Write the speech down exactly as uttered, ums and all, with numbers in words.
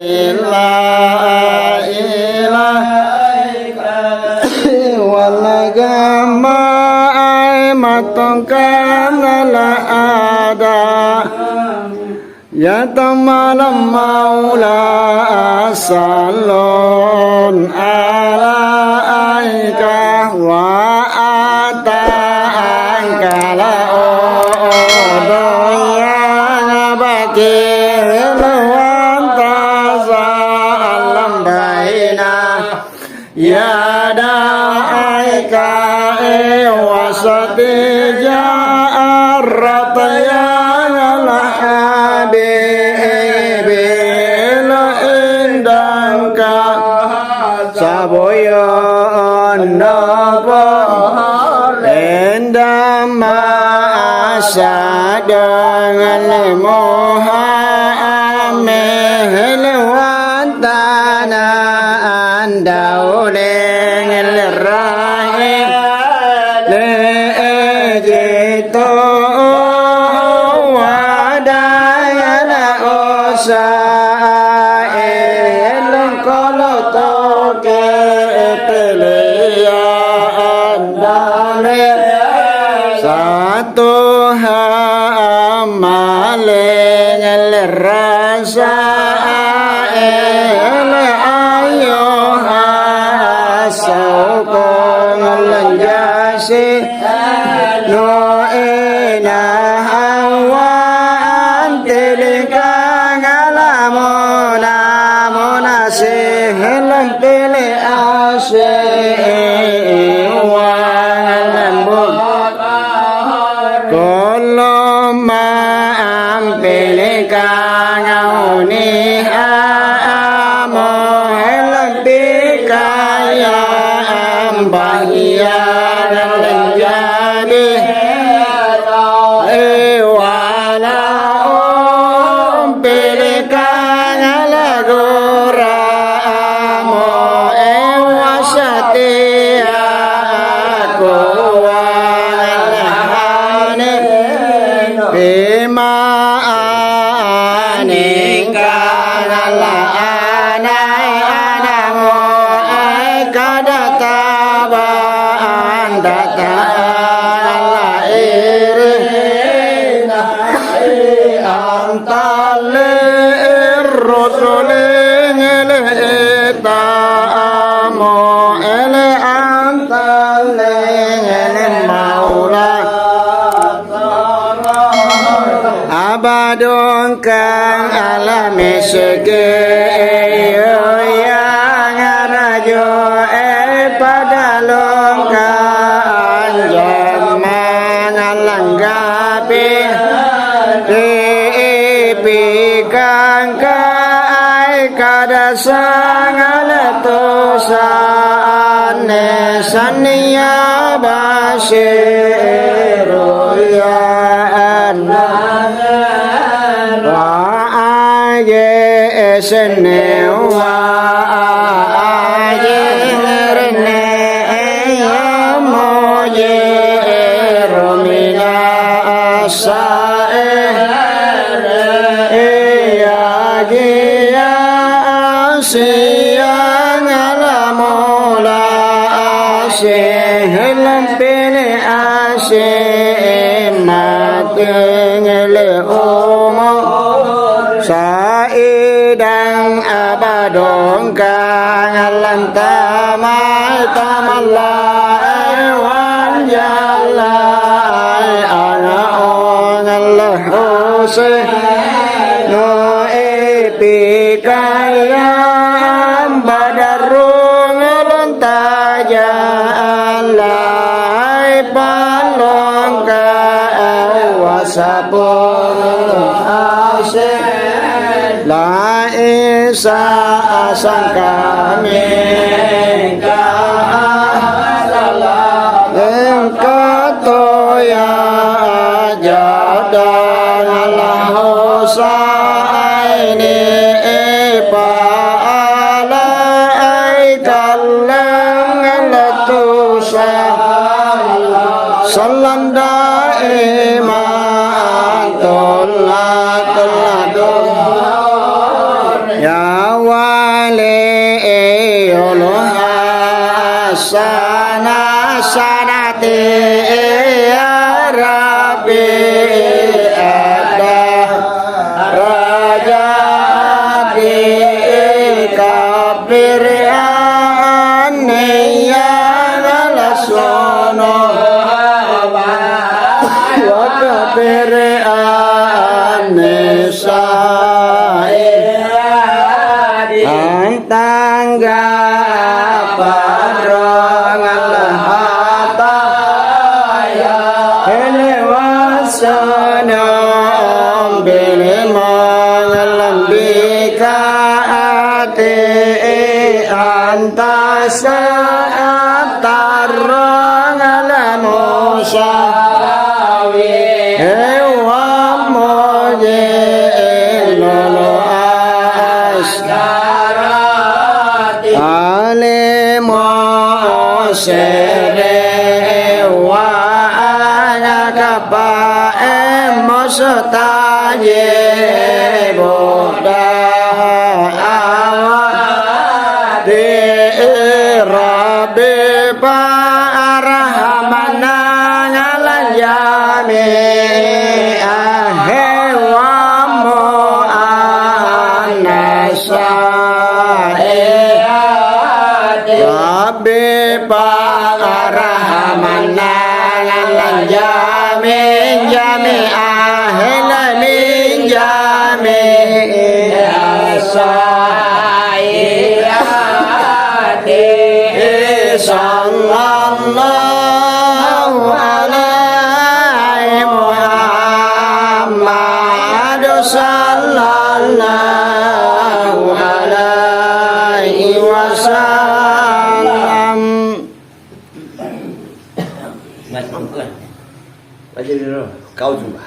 Illa ilaika wal gamma ai matongkana la ada. Ya tamalam maula salon ala aika wa ata angkala odo yang bakil wanta salam baina. Ya da'aika e wasati ja'arrat ya al habibi la indangka saboyon nopo indang ma'asa dengan muha amehel wantana andauleng lerrahe le Ejitu wadayana osa eleng kolotoke pelea andale satu hamale ngelerasa ele ayo hasauko ngelenjasi no ena hawa antilikang alamona mona sehelang pele ase wang lembut Kolo ma ampeleka ngauni amo helempika ya ambahia jadi ewala ompeleka ngalagora amo ewa satia Koa Allahane pema aneka ngala ana-anamo aikada taba andata Allah iri antalle rosole ngele eta amo ele antalle ngele maula Abadongkang alameseke eyoyang arajoe padalongkang jammang alanggapi ri ipikangka ai kada sangala tosa anne sania basiru ya anna wa aje esenne wa aje rene ya moje romina asae Iya gia asiang alamola asing lampini asing matengele umur saidang abadongkang lantamai tamallai wanjallai anaong Allah Husenu ipikayang badarrung lontaja Allai pallongka awasapung asing Laisa asangka mingka engka toya jadang lahosa aini epala aikalleng latusa salanda iman tolla tolla dong ya Wale eolo asana sanate ya Rabbi ada raja di kabir anne ya ngalasono. Wa kabir anne Antangga parrong Allata'ala. Ele wasana bili mangalambika ati antasa tarrong ala Musa. Ewa moje lolo as. Ale Mose ewa angaka pae Mose taje boda awa di Rabbi pa arahamana ngalanjami ahewamo anasa. Rabbi pangarahamanna ngalanjami jami ahela minjami. Sallallahu ala Muhammad, sallallahu alaihi wasallam. Kau juga.